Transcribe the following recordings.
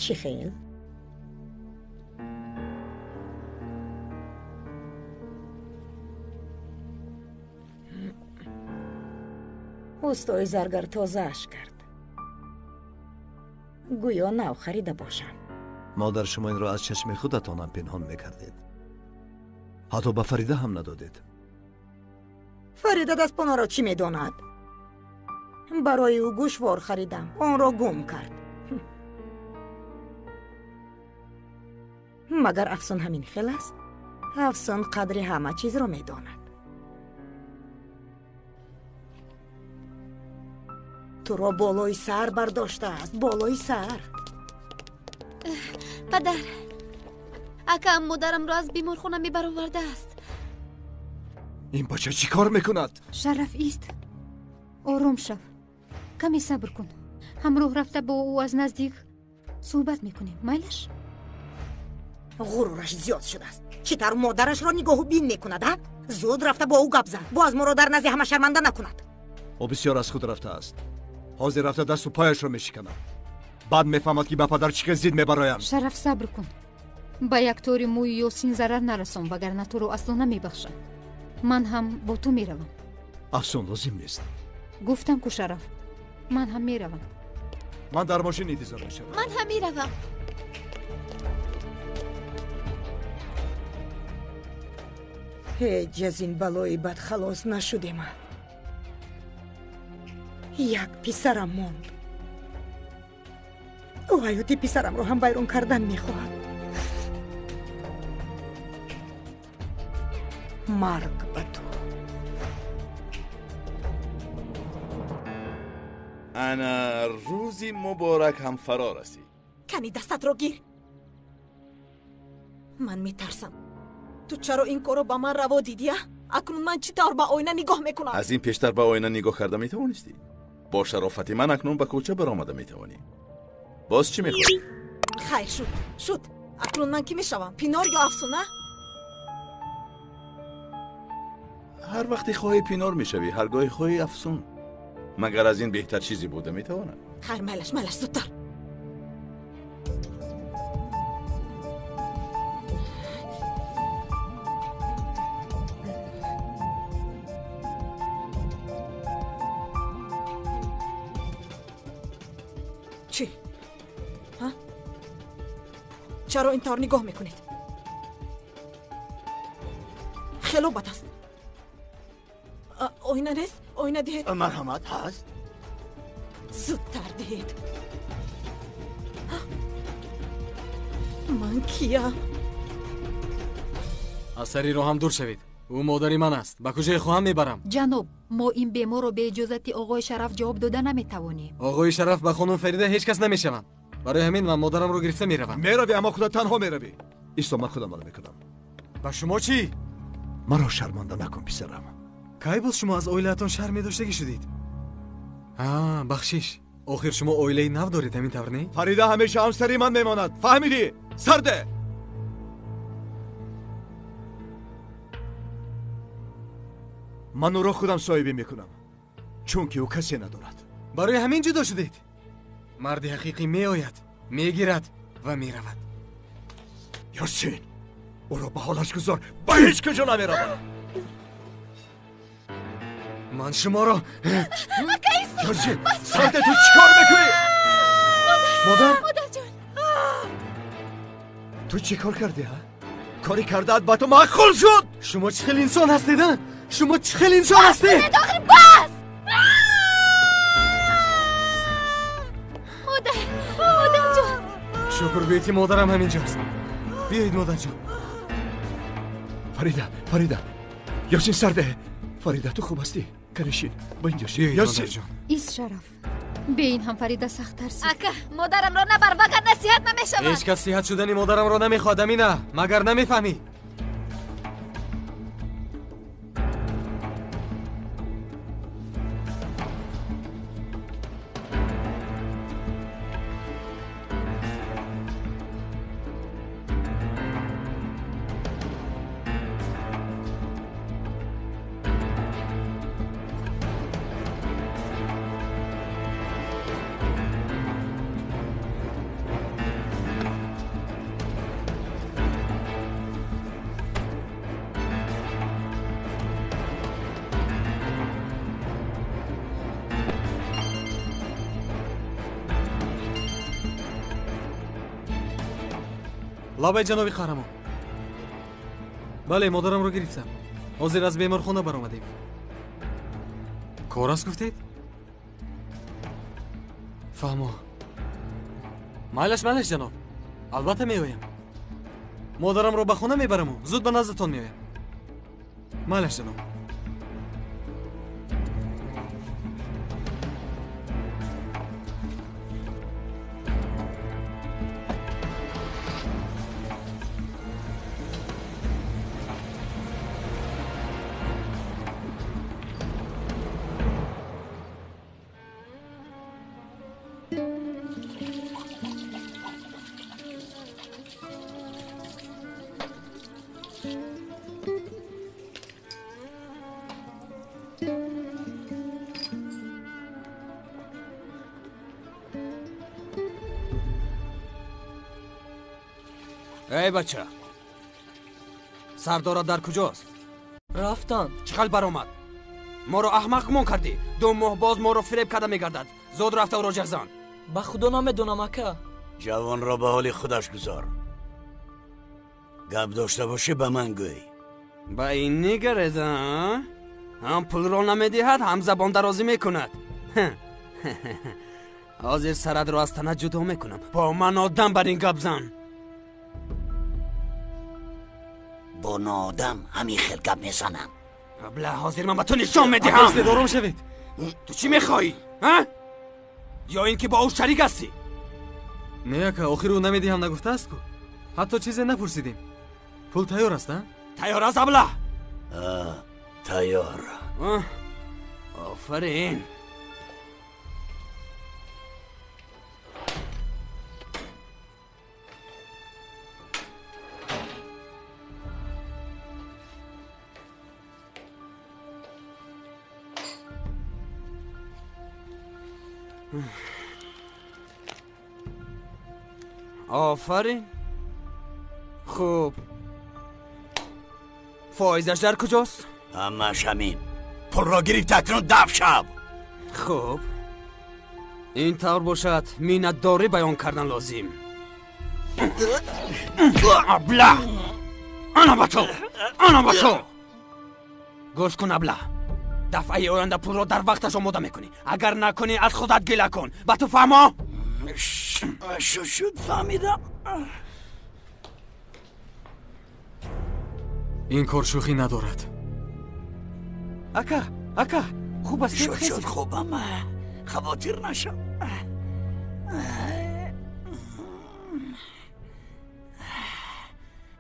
Чӣ хел? Устои заргар тозааш кард. Гӯё нав харида бошам. Модар, шумо инро аз чашми худатонам пинҳон мекардед. Ҳатто ба Фарида ҳам надодед. Фарида дастпонаро чӣ медонад? Барои ӯ гӯшвор харидам, онро гум кард. Магар Афсун ҳамин хел аст? Афсун қадри ҳама чизро медонад. Туро болои сар бардоштааст, болои сар. Падар, акам модарамро аз беморхона мебаровардааст. Ин бача чӣ кор мекунад? Шараф ист. Ором шав. Каме сабр кун. Ҳамроҳ рафта бо ӯ аз наздик суҳбат мекунем. Майлаш? Ғурураш зиёд шудааст. Чӣ тавр модарашро нигоҳу бин мекунад, а? Зуд рафта бо ӯ гап зан. Боз моро дар назди ҳама шарманда накунад. Ӯ бисёр аз худ рафтааст. Ҳозир рафта дасту пояшро мешиканад. Баъд мефаҳмад, ки ба падар чӣ хел зид мебароянд. Шараф, сабр кун. Ба як тори мӯи Ёсин зарар нарасон, вагарна туро асло намебахшам. Ман ҳам бо ту меравам. Афсун, лозим нест. Гуфтам ку, Шараф, ман ҳам меравам. Ман дар мошин интизор мешавам. Ман ҳам меравам. Ҳеҷ аз ин балои бад халос нашудем. Як писарам монд. Ӯ ҳаёти писарамро ҳам вайрон кардан мехоҳад. Марг ба ту. Ана рӯзи муборак ҳам фаро расид. Кани дастатро гир. Ман метарсам. Ту чаро ин корро ба ман раво дидӣ? Акнун ман чӣ тавр ба оина нигоҳ мекунам? Аз ин пештар ба оина нигоҳ карда метавонистӣ? Бо шарофати ман акнун ба кӯча баромада метавонӣ. Боз чӣ мехоҳӣ? Хайр, шуд, шуд. Акнун ман кӣ мешавам? Пинор ё Афсуна? Ҳар вақте хоҳӣ пинор мешавӣ, ҳар гоҳе хоҳӣ Афсун. Магар аз ин беҳтар чизе буда метавонад? Хайр, майлаш, майлаш, зудтар. Чӣ? Ҳа? Чаро ин тавр нигоҳ мекунед? Хело бад аст. Оина нест? Оина диҳед. Марҳамат, ҳаст. Зудтар диҳед. Ман киям? Аз сари роҳам дур шавед. Ӯ модари ман аст. Ба куҷое хоҳам мебарам? Ҷаноб, мо ин беморро бе иҷозати оғои Шараф ҷавоб дода наметавонем. Оғои Шараф ба хонум Фарида ҳеҷ кас намешаванд. Барои ҳамин ман модарамро гирифта меравам. Меравӣ, аммо худат танҳо меравӣ. Исто, ман худам ала мекунам. Ба шумо чӣ? Маро шарманда накун, писарам. Кай боз шумо аз оилаатон шарм медоштагӣ шудед? Бахшиш, охир шумо оилаи нав доред, ҳамин тавр не? Фарида ҳамеша ҳамсари ман мемонад. Фаҳмидӣ? Сарде! Ман ӯро худам соҳибӣ мекунам, чунки ӯ касе надорад. Барои ҳамин ҷудо шудед? Марди ҳақиқӣ меояд, мегирад ва меравад. Ёсин, ӯро ба ҳолаш гузор, ба ҳеҷ куҷо намеравад. Ман шуморо... Ёсин, сарде, ту чӣ кор мекунӣ? Модар? Модарҷон! Ту чӣ кор кардӣ, ҳа? Кори кардаат ба ту маъқул шуд? Шумо чӣ хел инсон ҳастед, а? Шумо чӣ хел инсон ҳастед? Охир бас! Модар, модарҷон! Шукр гӯед, ки модарам ҳаминҷост. Биёед, модарҷон. Фарида, Фарида, Ёсин, сарде. Фарида, ту хуб ҳастӣ? Канишин, ба инҷо шин. Ёсин! Ист, Шараф. Бе ин ҳам Фарида сахт тарсид. Ака, модарамро набар, вагарна сиҳат намешавад. Ҳеҷ кас сиҳат шудани модарамро намехоҳад, Амина. Магар намефаҳмӣ? Лабай ҷаноби қаҳрамон. Бале, модарамро гирифтам. Ҳозир аз беморхона баромадем. Кор аст гуфтед? Фаҳмо. Майлаш, майлаш ҷаноб. Албатта меоям. Модарамро ба хона мебараму зуд ба наздатон меоям. Майлаш ҷаноб. Эй бача, сардора дар куҷост? Рафтан. Чӣ хел баромад? Моро аҳмақ гумон кардӣ. 2 моҳ боз моро фиреб карда мегардад. Зуд рафта ӯро ҷағзан. Ба худо намедонам ака. Ҷавонро ба ҳоли худаш гузор. Гап дошта бошӣ ба ман гӯй. Ба ин нигаред, а? Ҳам пулро намедиҳад, ҳам забондарозӣ мекунад. Ҳозир сарадро аз тана ҷудо мекунам. Бо ман одам бар ин гап зан. Бо ноодам ҳамин хел гап мезанам. Абла, ҳозир ман ба ту нишон медиҳам. Аббос, ором шавед. Ту чӣ мехоҳӣ? А? Ё ин ки бо ӯ шарик ҳастӣ? Не ака, охир ӯ намедиҳам нагуфтааст ку. Ҳатто чизе напурсидем. Пул тайёр аст, а? Тайёр аст, абла? Тайёр. Офарин. Офарин. Хуб, фоизаш дар куҷост? Ҳамааш ҳамин. Пулро гирифта акнун даф шав. Хуб, ин тавр бошад, миннатдорӣ баён кардан лозим. Абла, ана ба ту, ана ба ту. Гӯш кун, абла, дафъаи оянда пулро дар вақташ омода мекунӣ. Агар накунӣ, аз худат гила кун. Ба ту фаҳмо? Шуд, фаҳмидам. Ин кор шӯхӣ надорад. Ака, ака, хуб аст? Шуд, шуд, хубам. Хавотир нашав.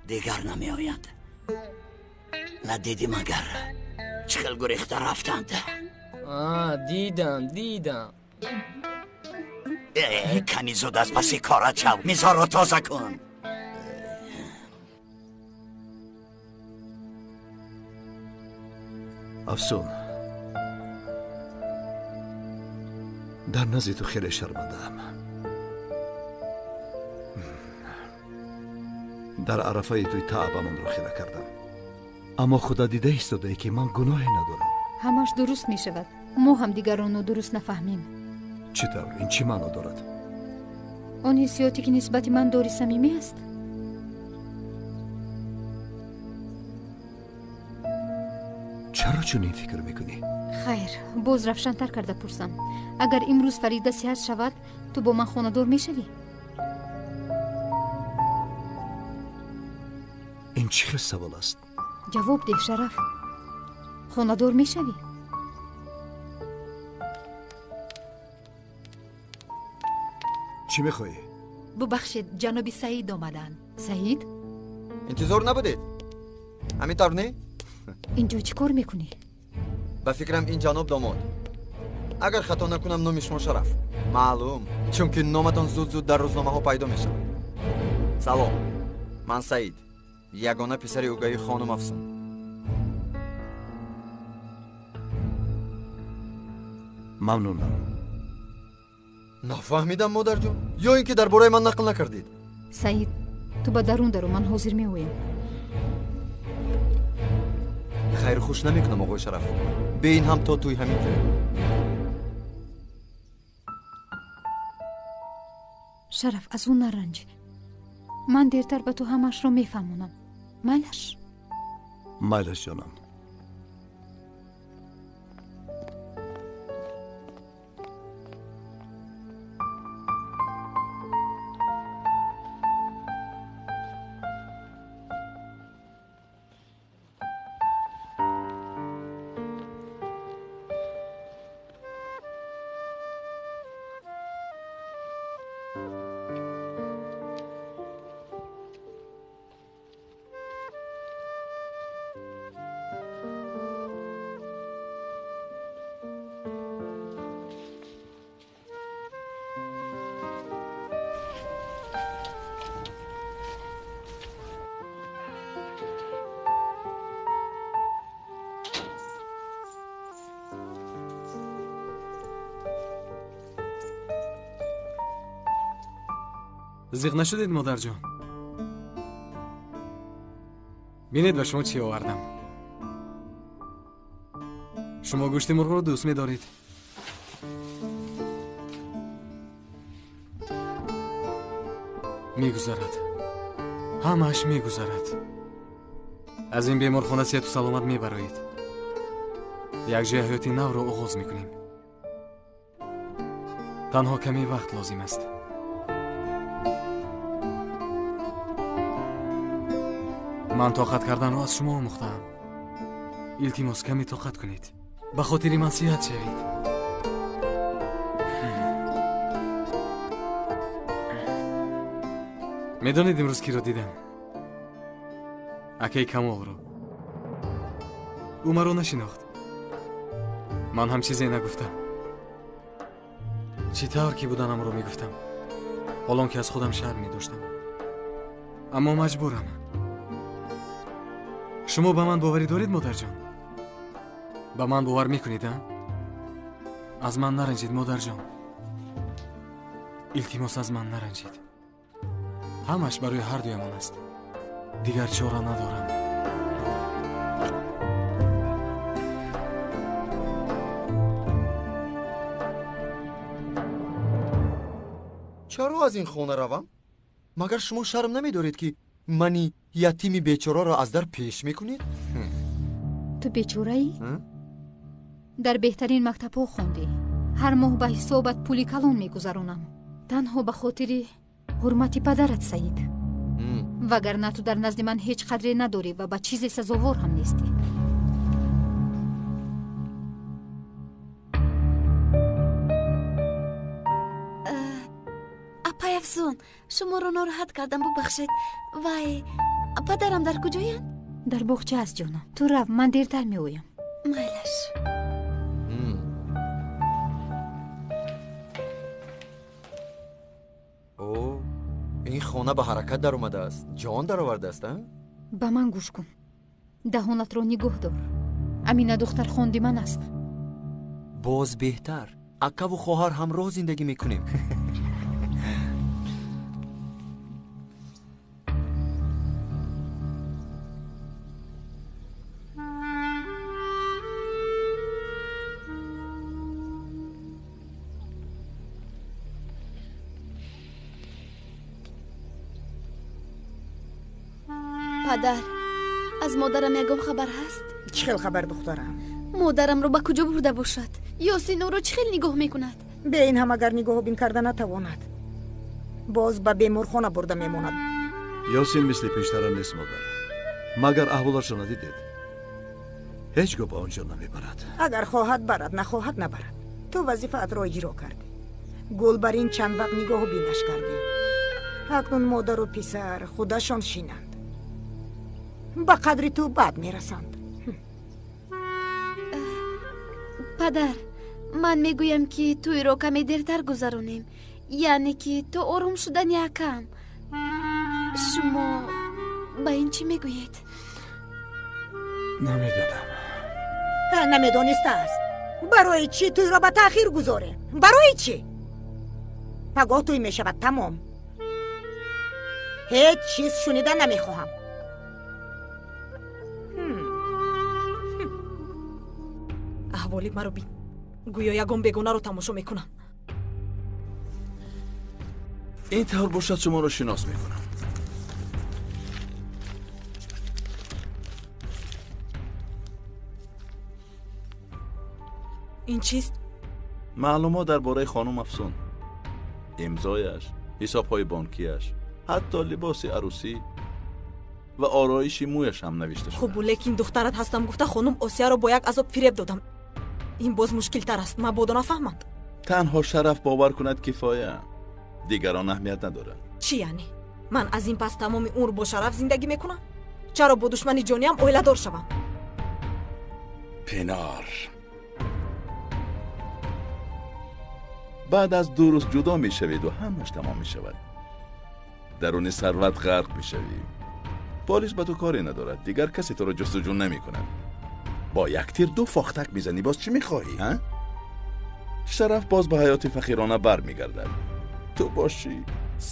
Дигар намеояд. Надидӣ магар чӣ хел гурехта рафтанд? Дидам, дидам. Кани зуд аз паси корат шав, мизҳоро тоза кун. Афсун, дар назди ту хеле шармандаам. Дар арафаи туй таъбамонро хира кардам, аммо худо дида истодае ки ман гуноҳе надорам. Ҳамаш дуруст мешавад. Мо ҳамдигарро нодуруст нафаҳмем. Чӣ тавр? Ин чӣ маъно дорад? Он ҳиссиёте ки нисбати ман дори самимӣ аст? Чаро чунин фикр мекунӣ? Хайр, боз равшантар карда пурсам. Агар имрӯз Фарида сиҳат шавад, ту бо ман хонадор мешавӣ? Ин чӣ хел савол аст? Ҷавоб деҳ, Шараф. Хонадор мешавӣ? Чӣ мехоҳӣ? Бубахшед, ҷаноби Саид омаданд. Саид? Интизор набудед? Ҳамин тавр не? Инҷо чӣ кор мекунӣ? Ба фикрам ин ҷаноб домод. Агар хато накунам, номи шумо Шараф. Маълум, чунки номатон зуд-зуд дар рӯзномаҳо пайдо мешавад. Салом, ман Саид, ягона писари угаи хонум Афсун. Мамнунам. Нафаҳмидам, модарҷон. Ё ин ки дар бораи ман нақл накардед? Саид, ту ба дарун даро, ман ҳозир меоям. Хайру хуш намекунам, оғои Шараф. Бе ин ҳам то тӯй ҳамин ҷоем. Шараф, аз ӯ наранҷ. Ман дертар ба ту ҳамаашро мефаҳмонам. Майлаш? Майлаш, ҷонам. Зиқ нашудед, модарҷон? Бинед, ба шумо чӣ овардам. Шумо гӯшти мурғро дӯст медоред. Мегузарад, ҳамааш мегузарад. Аз ин беморхона сеҳату саломат мебароед. Якҷоя ҳаёти навро оғоз мекунем. Танҳо каме вақт лозим аст. Ман тоқат карданро аз шумо омӯхтаам. Илтимос, каме тоқат кунед. Ба хотири ман сиҳат шавед. Медонед, имрӯз киро дидам? Акаи Камолро. Ӯ маро нашинохт. Ман ҳам чизе нагуфтам. Чӣ тавр ки буданамро мегуфтам, ҳолон ки аз худам шарм медоштам. Аммо маҷбурам. Шумо ба ман боварӣ доред, модарҷон? Ба ман бовар мекунед, а? Аз ман наранҷед, модарҷон. Илтимос, аз ман наранҷед. Ҳамаш барои ҳар дуямон аст. Дигар чора надорам. Чаро аз ин хона равам? Магар шумо шарм намедоред, ки мани ятими бечораро аз дар пеш мекунед? Ту бечораӣ? Дар беҳтарин мактабҳо хондӣ. Ҳар моҳ ба ҳисобат пули калон мегузаронам. Танҳо ба хотири ҳурмати падарат, Саид. Вагарна ту дар назди ман ҳеҷ қадре надорӣ ва ба чизе сазовор ҳам нестӣ. Апай Афзун, шуморо нороҳат кардам, бубахшед. Вай, падарам дар куҷоянд? Дар боғча аст, ҷонам. Ту рав, ман дертар меоям. Майлаш. О, ин хона ба ҳаракат даромадааст, ҷон даровардааст, а? Ба ман гӯш кун. Даҳонатро нигоҳ дор. Амина духтархонди ман аст. Боз беҳтар. Акаву хоҳар ҳамроҳ зиндагӣ мекунем. Падар, аз модарам ягон хабар ҳаст? Чӣ хел хабар, духтарам? Модарамро ба куҷо бурда бошад? Ёсин ӯро чӣ хел нигоҳ мекунад? Бе ин ҳам агар нигоҳубин карда натавонад, боз ба беморхона бурда мемонад. Ёсин мисли пештара нест, модар. Магар аҳволашро надидед? Ҳеҷ гоҳ ба он ҷо намебарад. Агар хоҳад барад, нахоҳад набарад. Ту вазифаатро иҷро кардӣ. Гул бар ин чанд вақт нигоҳубинаш кардӣ. Акнун модару писар худашон шинанд. Ба қадри ту бад мерасанд. Падар, ман мегӯям, ки тӯйро каме дертар гузаронем, яъне ки то ором шудани акам. Шумо ба ин чӣ мегӯед? Намедонам. Намедонистааст. Барои чӣ тӯйро ба таъхир гузорем? Барои чӣ? Пагоҳ тӯй мешавад, тамом. Ҳеҷ чиз шунида намехоҳам. Аҳволи маро бин. Гӯё ягон бегонаро тамошо мекунам. Ин тавр бошад, шуморо шинос мекунам. Ин чист? Маълумот дар бораи хонум Афсун, имзояш, ҳисобҳои бонкияш, ҳатто либоси арӯсӣ ва ороиши мӯяш ҳам навишта шуда. Хуб, лекин духтарат ҳастам гуфта хонум Осияро бо як азоб фиреб додам. Ин боз мушкилтар аст, мабодо нафаҳманд. Танҳо Шараф бовар кунад кифоя, дигарон аҳамият надоранд. Чӣ яъне? Ман аз ин пас тамоми умр бо Шараф зиндагӣ мекунам? Чаро бо душмани ҷониам оиладор шавам? Пинор, баъд аз 2 рӯз ҷудо мешаведу ҳамаш тамом мешавад. Даруни сарват ғарқ мешавӣ. Полис ба ту коре надорад, дигар касе туро ҷустуҷӯ намекунад. Бо як тир 2 фохтак мезанӣ, боз чӣ мехоҳӣ, ҳа? Шараф боз ба ҳаёти фақирона бармегардад. Ту бошӣ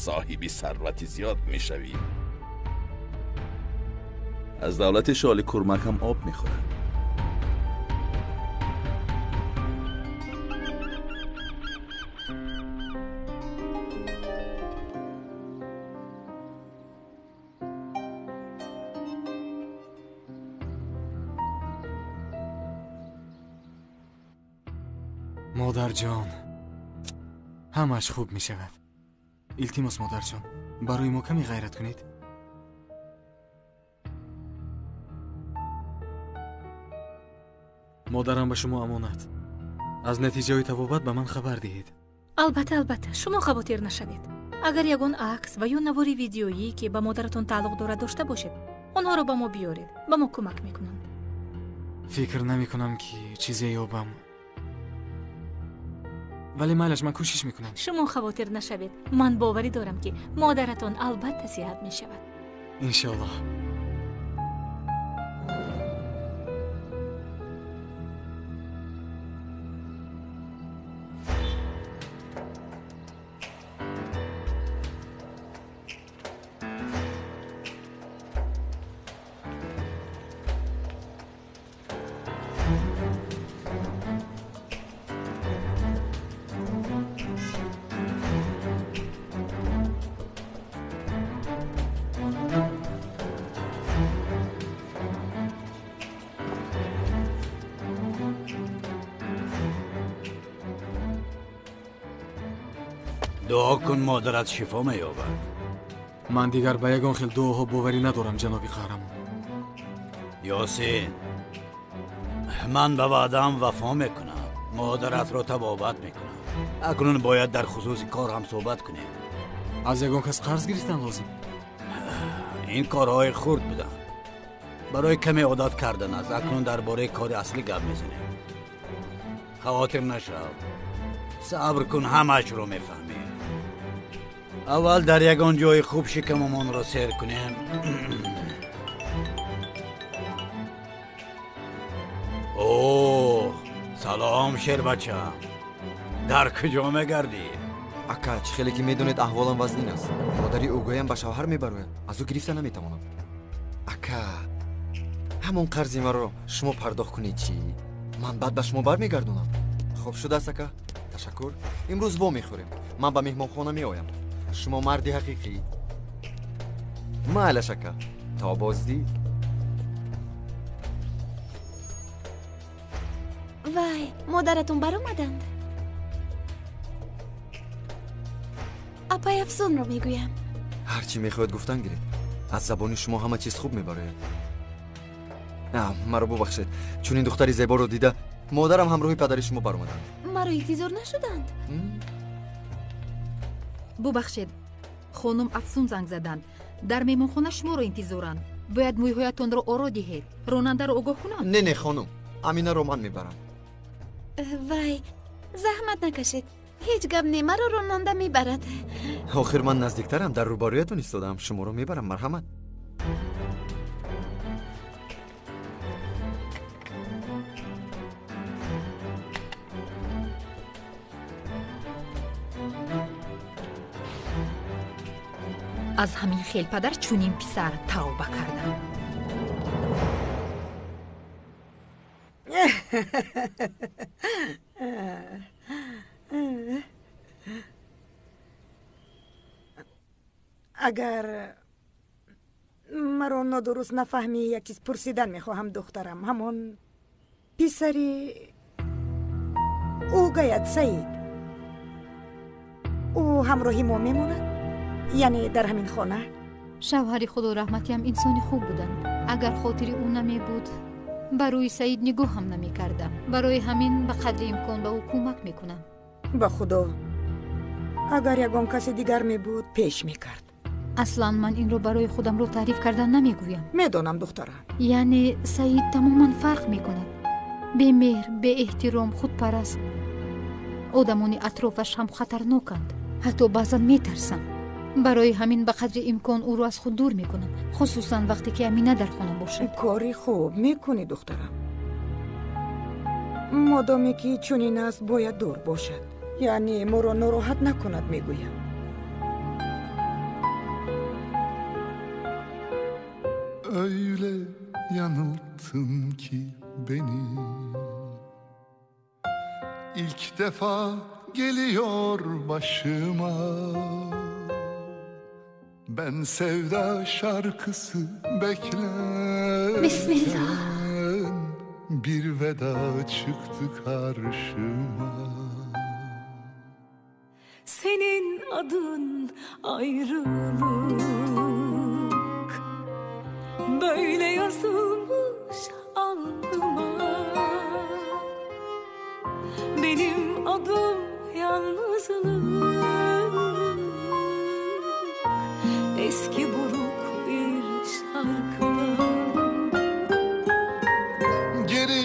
соҳиби сарвати зиёд мешавӣ. Аз давлати шоли курмак ҳам об мехӯрад. Модарҷон, ҳамааш хуб мешавад. Илтимос, модарҷон, барои мо каме ғайрат кунед. Модарам ба шумо амонат. Аз натиҷаҳои табобат ба ман хабар диҳед. Албатта, албатта, шумо хавотир нашавед. Агар ягон акс ва ё навори видеоӣ, ки ба модаратон тааллуқ дорад, дошта бошед, онҳоро ба мо биёред, ба мо кӯмак мекунанд. Фикр намекунам, ки чизе ёбам, вале майлаш, ман кӯшиш мекунам. Шумо хавотир нашавед, ман боварӣ дорам, ки модаратон албатта сиҳат мешавад. Иншоаллоҳ. Дуо кун, модарат шифо меёбад. Ман дигар ба ягон хел дуоҳо боварӣ надорам, ҷаноби қаҳрамон. Ёсин, ман ба ваъдаам вафо мекунам, модаратро табобат мекунам. Акнун бояд дар хусуси кор ҳам суҳбат кунем. Аз ягон кас қарз гирифтан лозим? Ин корҳои хурд буданд, барои каме одат кардан аст. Акнун дар бораи кори аслӣ гап мезанем. Хавотир нашав, сабр кун, ҳамаашро мефаҳмӣ. Аввал дар ягон ҷои хуб шикамамонро сер кунем. О, салом, шербачам, дар куҷо мегардӣ? Ака, чӣ хеле ки медонед, аҳволам вазнин аст. Модари ӯгоям ба шавҳар мебарояд, аз ӯ гирифта наметавонам. Ака, ҳамон қарзи маро шумо пардохт кунед чӣ? Ман баъд ба шумо бармегардонам. Хуб шудааст, ака, ташаккур. Имрӯз во мехӯрем. Ман ба меҳмонхона меоям. Шумо марди ҳақиқӣ. Майлаш, ака, то боздид. Вай, модаратон баромаданд. Апай Афсунро мегӯям. Ҳар чӣ мехоҳед гуфтан гиред. Аз забони шумо ҳама чиз хуб мебарояд. Маро бубахшед, чунин духтари зеборо дида модарам ҳамроҳи падари шумо баромаданд. Маро интизор нашуданд. Бубахшед, хонум Афсун занг заданд. Дар меҳмонхона шуморо интизоранд. Бояд мӯйҳоятонро оро диҳед. Ронандаро огоҳ кунам? Не, не, хонум, Аминаро ман мебарам. Вай, заҳмат накашед. Ҳеҷ гап не, маро ронанда мебарад. Охир ман наздиктарам, дар рӯбарӯятон истодаам. Шуморо мебарам, марҳамат. Аз ҳамин хел падар чунин писар тавба кардам. Агар маро нодуруст нафаҳмӣ, як чиз пурсидан мехоҳам, духтарам. Ҳамон писари Ӯ гаят Саид. Ӯ ҳамроҳи мо мемонад? Яъне дар ҳамин хона? Шавҳари худо раҳматиам инсони хуб буданд. Агар хотири ӯ намебуд, ба рӯи Саид нигоҳ ҳам намекардам. Барои ҳамин ба қадри имкон ба ӯ кӯмак мекунам. Ба худо, агар ягон касе дигар мебуд, пеш мекард. Аслан ман инро барои худамро таъриф кардан намегӯям. Медонам, духтарам. Яъне Саид тамоман фарқ мекунад. Бемеҳр, беэҳтиром, худпараст. Одамони атрофаш ҳам хатарноканд. Ҳатто баъзан метарсам. Барои ҳамин ба қадри имкон ӯро аз худ дур мекунам, хусусан вақте ки Амина дар хона бошад. Кори хуб мекунӣ, духтарам. Модоме ки чунин аст, бояд дур бошад. Яъне моро нороҳат накунад, мегӯям. Öyle yanılttın ki beni. İlk defa geliyor başıma. Ben sevda şarkısı beklerken Bismillah. Bir veda çıktı karşıma. Senin adın ayrılık, böyle yazılmış alnıma. Benim adım yalnızlık, eski buruk bir şarkıda. Geri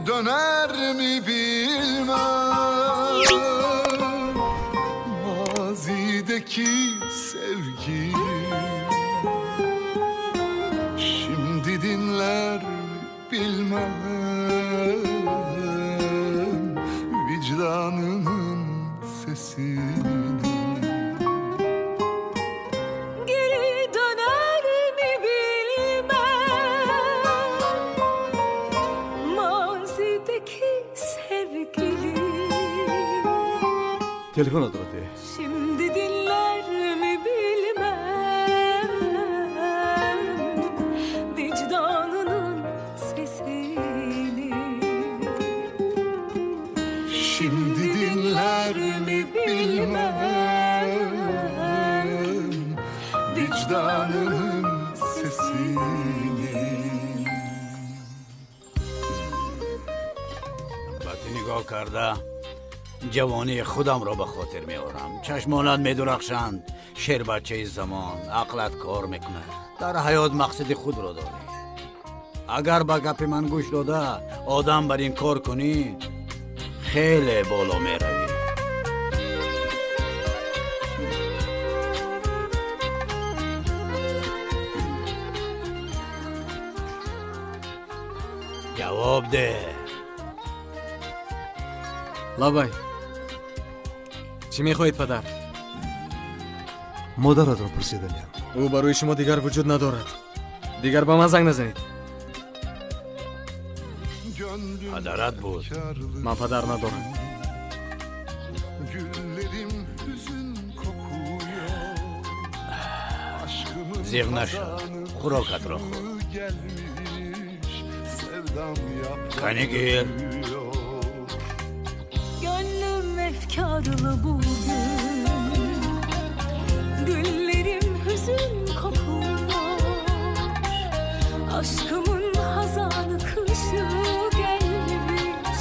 döner mi bilmem mazideki sevgi. Şimdi dinler bilmem vicdanının sesini. Geri döner mi bilmem mazideki sevgili. Telefon adresi. Şimdi dinler mi bilmem vicdanının sesini. Şimdi dinler mi bilmem vicdanının sesini. Ба ту нигоҳ карда ҷавонии худамро ба хотир меорам. Чашмонат медурахшанд, шербачаи замон, ақлат кор мекунад. Дар ҳаёт мақсади худро дорӣ. Агар ба гапи ман гӯш дода одам бар ин кор кунӣ, хеле боло меравӣ. Ҷавоб деҳ. Лабай, чӣ мехоҳед, падар? Модаратро пурсиданиям. Ӯ барои шумо дигар вуҷуд надорад. Дигар ба ман занг назанед. Падарат буд. Ман падар надорам. Зиғ нашав, хӯрокатро хӯр. Кани гир. Gönlüm efkarlı bugün, güllerim hüzün kokuyor. Aşkımın hazanı kışı gelmiş,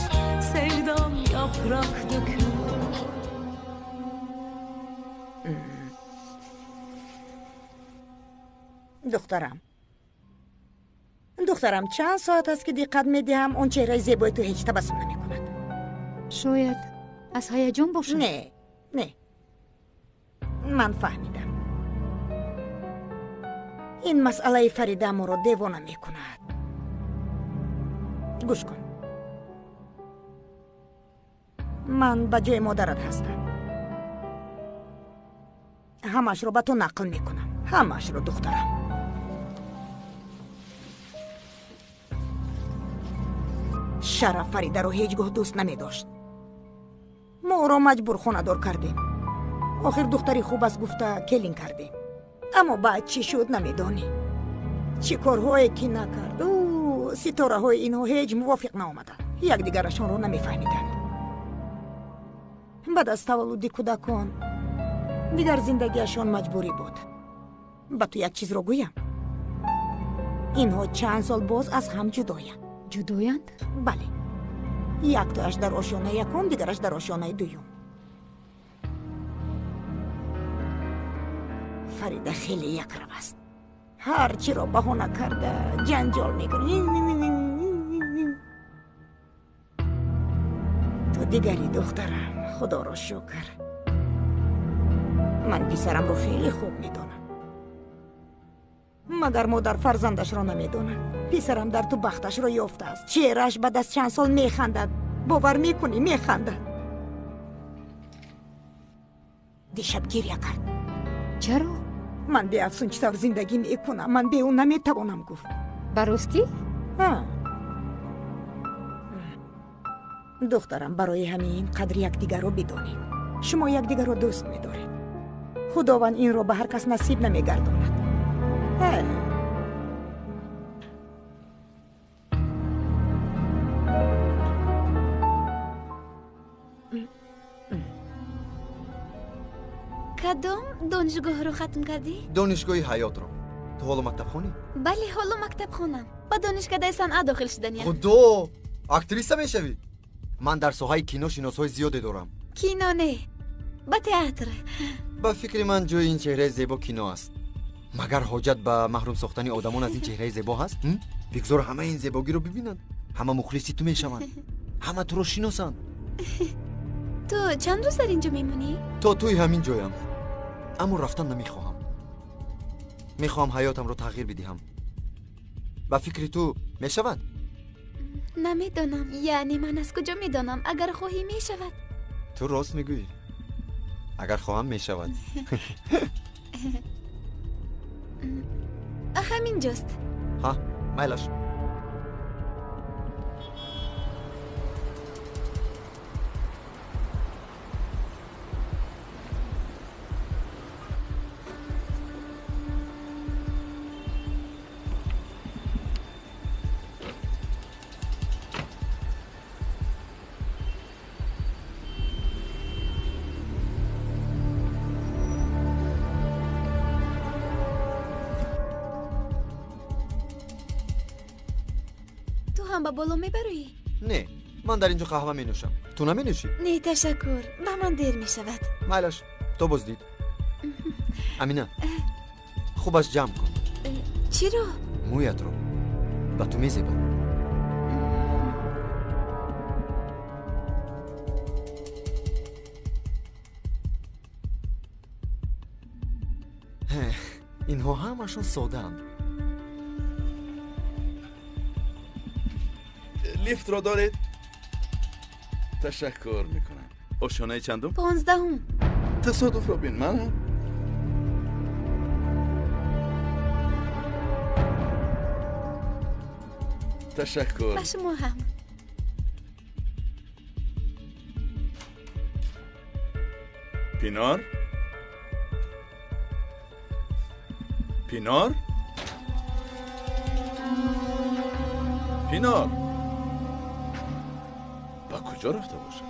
sevdam yaprak döküyor. Духтарам, духтарам, чанд соат аст ки диққат медиҳам, он чеҳраи зебои ту ҳеҷ табассум намекунад. Шояд аз ҳаяҷон бошад? Не, не, ман фаҳмидам. Ин масъалаи Фарида моро девона мекунад. Гӯш кун, ман ба ҷои модарат ҳастам. Ҳамаашро ба ту нақл мекунам, ҳамаашро, духтарам. Шараф Фаридаро ҳеҷ гоҳ дӯст намедошт. Мо ӯро маҷбур хонадор кардем. Охир духтари хуб аст гуфта келин кардем. Аммо баъд чӣ шуд намедонӣ. Чӣ корҳое ки накард. Ӯ ситораҳои инҳо ҳеҷ мувофиқ наомаданд. Якдигарашонро намефаҳмиданд. Баъд аз таваллуди кӯдакон дигар зиндагиашон маҷбурӣ буд. Ба ту як чизро гӯям. Инҳо чанд сол боз аз ҳам ҷудоянд. Ҷудоянд? Бале. Яктояш дар ошёнаи якум, дигараш дар ошёнаи дуюм. Фарида хеле якрав аст. Ҳар чиро баҳона карда ҷанҷол мекунад. Ту дигари духтарам, худоро шукр. Ман писарамро хеле хуб медонам. Магар модар фарзандашро намедонад? Писарам дар ту бахташро ёфтааст. Чеҳрааш баъд аз чанд сол механдад. Бовар мекунӣ, механдад. Дишаб гиря кард. Чаро? Ман бе Афсун чӣ тавр зиндагӣ мекунам? Ман бе ӯ наметавонам, гуфт. Ба ростӣ? Духтарам, барои ҳамин қадри якдигарро бидонед. Шумо якдигарро дӯст медоред. Худованд инро ба ҳар кас насиб намегардонад. Кадом донишгоҳро хатм кардӣ? Донишгоҳи ҳаётро. Ту ҳоло мактабхонӣ? Бале, ҳоло мактабхонам. Ба донишкадаи санъат дохил шуданиям. Худо! Актриса мешавӣ? Ман дар соҳаи кино шиносҳои зиёде дорам. Кино не, ба театр. Ба фикри ман ҷои ин чеҳраи зебо кино аст. Магар ҳоҷат ба маҳрум сохтани одамон аз ин чеҳраи зебо ҳаст? Бигзор ҳама ин зебогиро бибинанд. Ҳама мухлиси ту мешаванд. Ҳама туро шиносанд. Ту чанд рӯз дар ин ҷо мемонӣ? То тӯи ҳамин ҷоям. Аммо рафтан намехоҳам. Мехоҳам ҳаётамро тағйир бидиҳам. Ба фикри ту мешавад? Намедонам. Яъне ман аз куҷо медонам? Агар хоҳӣ мешавад. Ту рост мегӯӣ. Агар хоҳам мешавад. Ҳамин ҷост. Ҳа, майлаш. Ба боло мебарӯӣ? Не, ман дар ин ҷо қаҳва менӯшам. Ту наменӯшӣ? Не, ташаккур. Ба ман дер мешавад. Майлаш, то боздид. Амина, хубаш ҷамъ кун. Чиро? Мӯятро. Ба ту мезебад. Инҳо ҳамашон содаанд. Лифтро доред? Ташаккур мекунам. Ошёнаи чандум? 15-ум. Тасодуфро бин, ман ташаккур. Ба шумо ҳам. Пинор? Пинор? Пинор? Ба куҷо рафта бошад?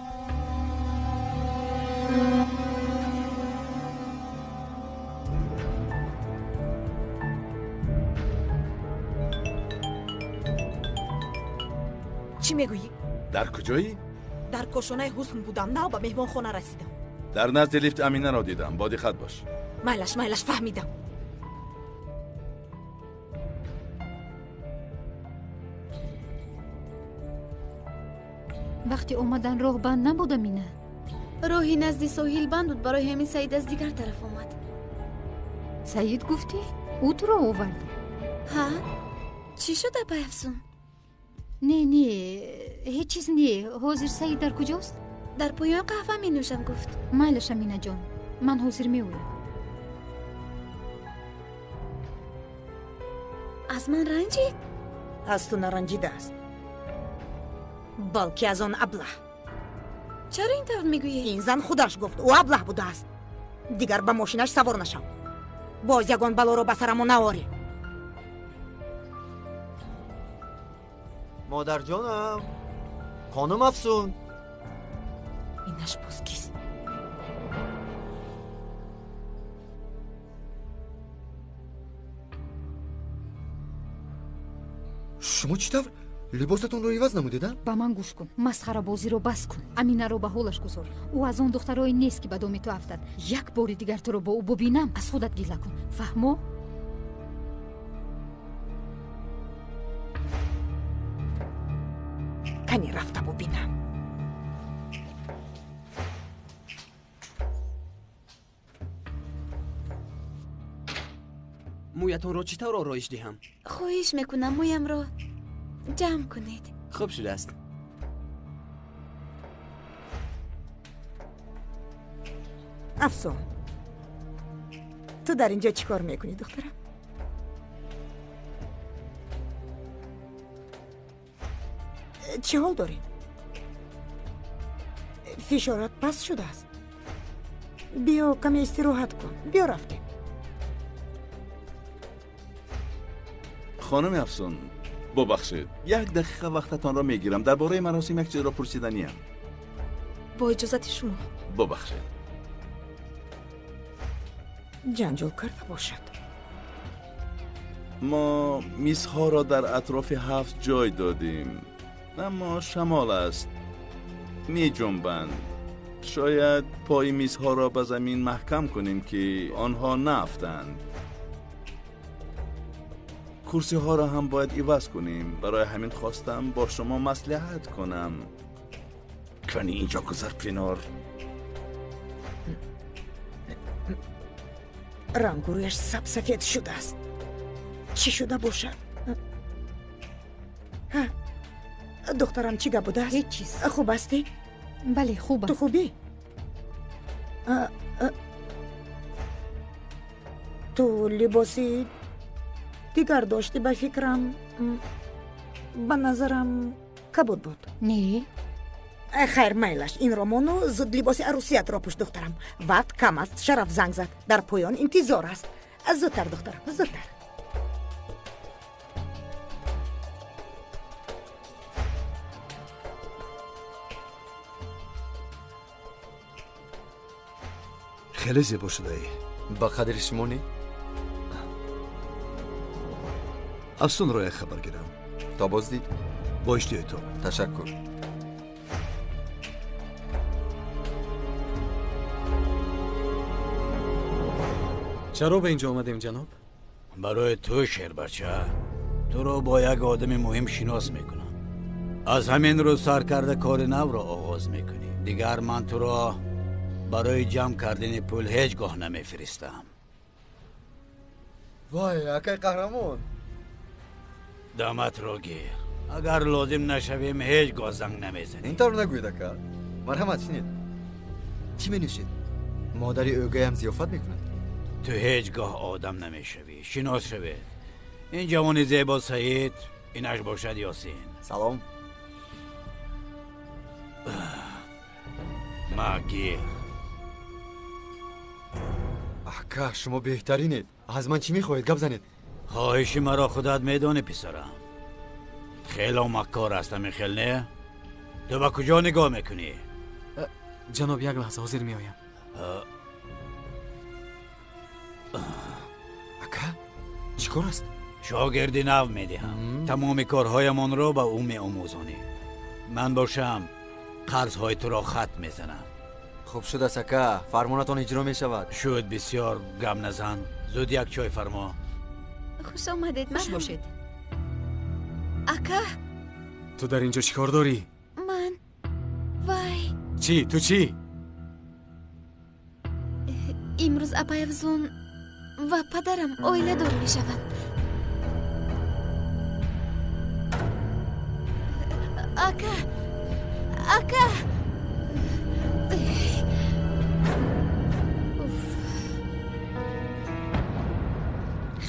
Чӣ мегӯӣ? Дар куҷоӣ? Дар кошонаи ҳусн будам, нав ба меҳмонхона расидам. Дар назди лифт Аминаро дидам. Бо диққат бош. Майлаш, майлаш, фаҳмидам. Вақти омадан роҳ банд набуд, Амина? Роҳи назди соҳил банд буд, барои ҳамин Саид аз дигар тараф омад. Саид гуфтӣ? Ӯ туро овард? Ҳа? Чӣ шуд, апай Афсун? Не, не, ҳеҷ чиз не. Ҳозир Саид дар куҷост? Дар поён қаҳва менӯшам, гуфт. Майлаш, Аминаҷон, ман ҳозир меоям. Аз ман ранҷид? Аз ту наранҷидааст, балки аз он аблаҳ. Чаро ин тавр мегӯӣ? Ин зан худаш гуфт, ӯ аблаҳ будааст. Дигар ба мошинаш савор нашав. Боз ягон балоро ба сарамон наорӣ. Модарҷонам, хонум Афсун. Инаш боз кист? Шумо чӣ тавр либосатонро иваз намудед, а? Ба ман гӯш кун, масхарабозиро бас кун. Аминаро ба ҳолаш гузор. Ӯ аз он духтарое нест, ки ба доми ту афтад. Як бори дигар туро бо ӯ бубинам, аз худат гила кун. Фаҳмо? Кани рафта бубинам. Мӯятонро чӣ тавр ороиш диҳам? Хоҳиш мекунам, мӯямро ҷамъ кунед. Хуб шудааст. Афсун, ту дар инҷо чӣ кор мекунӣ, духтарам? Чӣ ҳол дорӣ? Фишорат паст шудааст. Биё каме истироҳат кун. Биё рафтем. Хонуми Афсун, бубахшед, як дақиқа вақтатонро мегирам. Дар бораи маросим як чизро пурсиданиям. Бо иҷозати шумо. Бубахшед. Ҷанҷол карда бошад. Мо мизҳоро дар атрофи ҳафт ҷой додем, аммо шамол аст, меҷунбанд. Шояд пои мизҳоро ба замин маҳкам кунем, ки онҳо наафтанд. Курсиҳоро ҳам бояд иваз кунем. Барои ҳамин хостам бо шумо маслиҳат кунам. Кани инҷо гузар, Пинор. Рангу рӯяш сабсафед шудааст. Чӣ шуда бошад? Духтарам, чӣ гап будааст? Ҳеҷ чиз. Хуб ҳастӣ? Бале, хубам. Ту хубӣ? Ту либоси дигар доштӣ, ба фикрам, ба назарам кабуд буд. Не. Хайр, майлаш, инро мону зуд либоси арӯсиятро пӯш, духтарам. Вақт кам аст. Шараф занг зад, дар поён интизор аст. Зудтар, духтарам, зудтар. Хеле зебо шудаӣ. Ба қадри шумо не? Афсунро як хабар гирам. То боздид. Бо иштиҳои ту. Ташаккур. Чаро ба инҷо омадем, ҷаноб? Барои ту, шербача. Туро бо як одами муҳим шинос мекунам. Аз ҳамин рӯз сар карда кори навро оғоз мекунӣ. Дигар ман туро барои ҷамъ кардани пул ҳеҷ гоҳ намефиристам. Вай, акай қаҳрамон! Даматро гир. Агар лозим нашавем, ҳеҷ гоҳ занг намезанем. Ин тавр нагӯед, ака. Марҳамат, шинед. Чӣ менӯшед? Модари ӯгаям зиёфат мекунад. Ту ҳеҷ гоҳ одам намешавӣ. Шинос шавед. Ин ҷавони зебо Саид, инаш бошад Ёсин. Салом. Ма гир. Ака, шумо беҳтаринед. Аз ман чӣ мехоҳед? Гап занед. Хоҳиши маро худат медонӣ, писарам. Хело маккор аст, ҳамин хел не? Ту ба куҷо нигоҳ мекунӣ? Ҷаноб, як лаҳза, ҳозир меоям. Ака, чӣ кор аст? Шогирди нав медиҳам. Тамоми корҳоямонро ба ӯ меомӯзонӣ. Ман бошам, қарзҳои туро хат мезанам. Хуб шудааст, ака. Фармонатон иҷро мешавад. Шуд, бисёр гап назан. Зуд як чой фармо. Хуш омадед. Хуш бошед. Ака, ту дар инҷо чӣ кор дорӣ? Ман вай. Чӣ? Ту чӣ? Имрӯз апай Афзун ва падарам оиладор мешаванд. Ака, ака.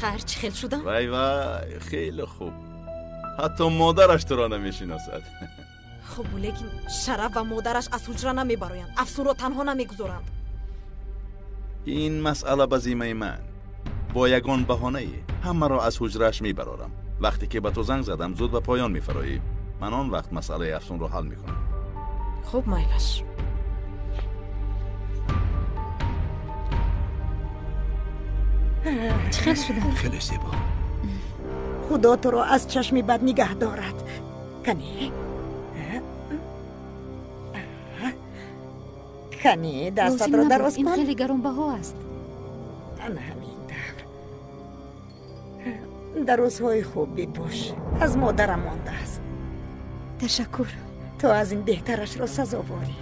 Хайр, чӣ хел шудам? Вай вай, хеле хуб. Ҳатто модараш туро намешиносад. Хуб, лекин Шараф ва модараш аз ҳуҷра намебароянд. Афсунро танҳо намегузоранд. Ин масъала ба зиммаи ман. Бо ягон баҳонае ҳамаро аз ҳуҷрааш мебарорам. Вақте ки ба ту занг задам, зуд ба поён мефароӣ. Ман он вақт масъалаи Афсунро ҳал мекунам. Хуб, майлаш. Чӣ хел шудам? Хеле зебо. Худо туро аз чашми бад нигаҳ дорад. Кани? Кани, дастатро дароз кун. Ин хеле гаронбаҳо аст. Ана ҳамин тавр. Дар рӯзҳои хуб бипӯш. Аз модарам мондааст. Ташаккур. Ту аз ин беҳтарашро сазоворӣ.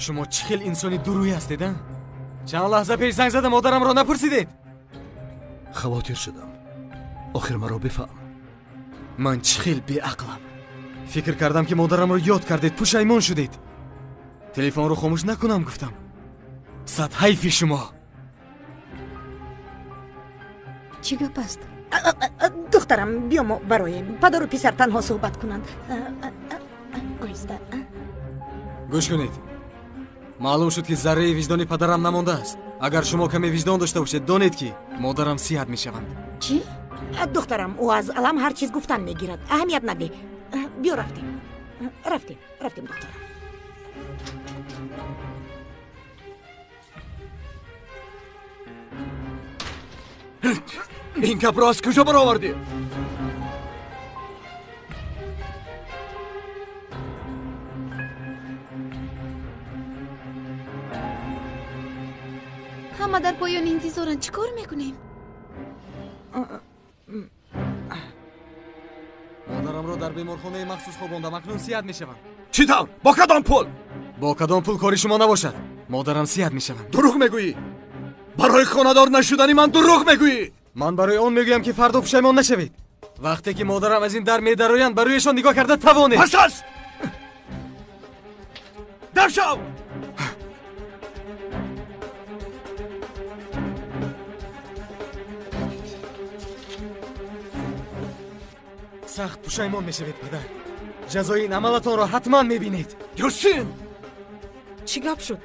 Шумо чӣ хел инсони дурӯй ҳастед, а? Чанд лаҳза пеш занг зада модарамро напурсидед? Хавотир шудам. Охир маро бифаҳм. Ман чӣ хел беақлам. Фикр кардам, ки модарамро ёд кардед, пушаймон шудед. Телефонро хомӯш накунам гуфтам. Сад ҳайфи шумо. Чӣ гап аст? Духтарам, биё мо бароем. Падару писар танҳо суҳбат кунанд. Оҳиста. Гӯш кунед. Маълум шуд, ки зарраи виҷдони падарам намондааст. Агар шумо каме виҷдон дошта бошед, донед, ки модарам сиҳат мешаванд. Чӣ? Духтарам, ӯ аз алам ҳар чиз гуфтан мегирад. Аҳамият надеҳ. Биё рафтем. Рафтем, рафтем, духтарам. Ин гапро аз куҷо баровардӣ? Ҳама дар поён интизоранд. Чӣ кор мекунем? Модарамро дар беморхонаи махсус хобондам. Акнун сиҳат мешавам. Чӣ тавр? Бо кадом пул? Бо кадом пул кори шумо набошад. Модарам сиҳат мешаванд. Дурӯғ мегӯӣ? Барои хонадор нашудани ман дурӯғ мегӯӣ? Ман барои он мегӯям, ки фардо пушаймон нашавед. Вақте ки модарам аз ин дар медароянд, ба рӯяшон нигоҳ карда тавонед. Бас аст! Дар шав! Сахт пушаймон мешавед, падар. Ҷазои ин амалатонро ҳатман мебинед. Ёсин! Чӣ гап шуд?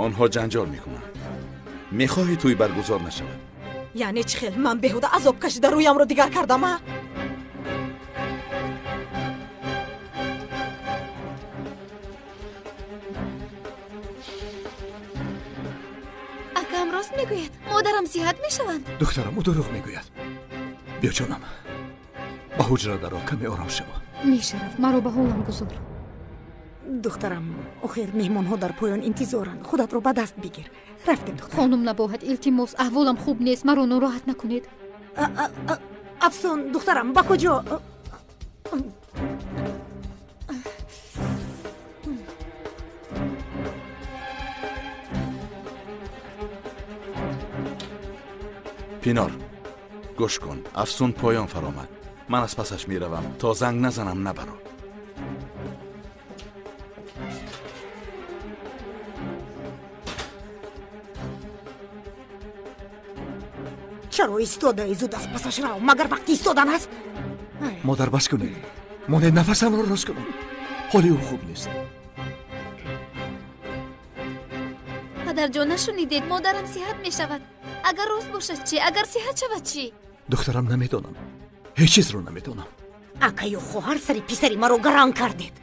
Онҳо ҷанҷол мекунанд. Мехоҳӣ тӯй баргузор нашавад? Яъне чӣ хел? Ман беҳуда азоб кашида рӯямро дигар кардам, а? Акам рост мегӯяд. Модарам сиҳат мешаванд. Духтарам, ӯ дурӯғ мегӯяд. Биё ҷонам, ба ҳуҷра даро, каме ором шав. Не, Шараф, маро ба ҳолам гузор. Духтарам, охир меҳмонҳо дар поён интизоранд. Худатро ба даст бигир. Рафтем, духтарам. Хонум Набоҳат, илтимос, аҳволам хуб нест, маро нороҳат накунед. Афсун, духтарам, ба куҷо? Пинор, гӯш кун. Афсун поён фаромад. Ман аз пасаш меравам. То занг назанам набаро. Чаро истодаи зуд аз пасаш рав? Магар вақти истодан аст? Модар, бас кунед. Монед нафасамро рост кунам. Ҳоли ӯ хуб нест. Падарҷон, нашунидед? Модарам сиҳат мешавад. Агар рост бошад чӣ? Агар сиҳат шавад чӣ? Духтарам, намедонам. Ҳеҷ чизро намедонам. Акаю хоҳар сари писари маро гарон кардед.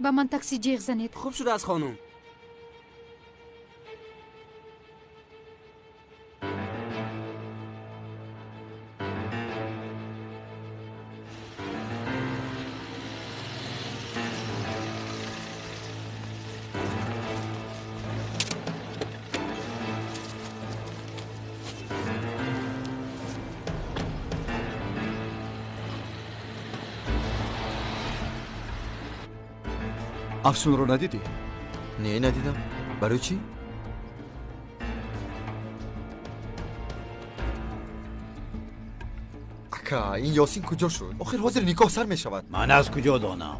Ба ман такси ҷеғ занед. Хуб шудааст, хонум. Афсунро надидӣ? Не, надидам. Барои чӣ? Ака, ин Ёсин куҷо шуд? Охир ҳозир никоҳ сар мешавад. Ман аз куҷо донам?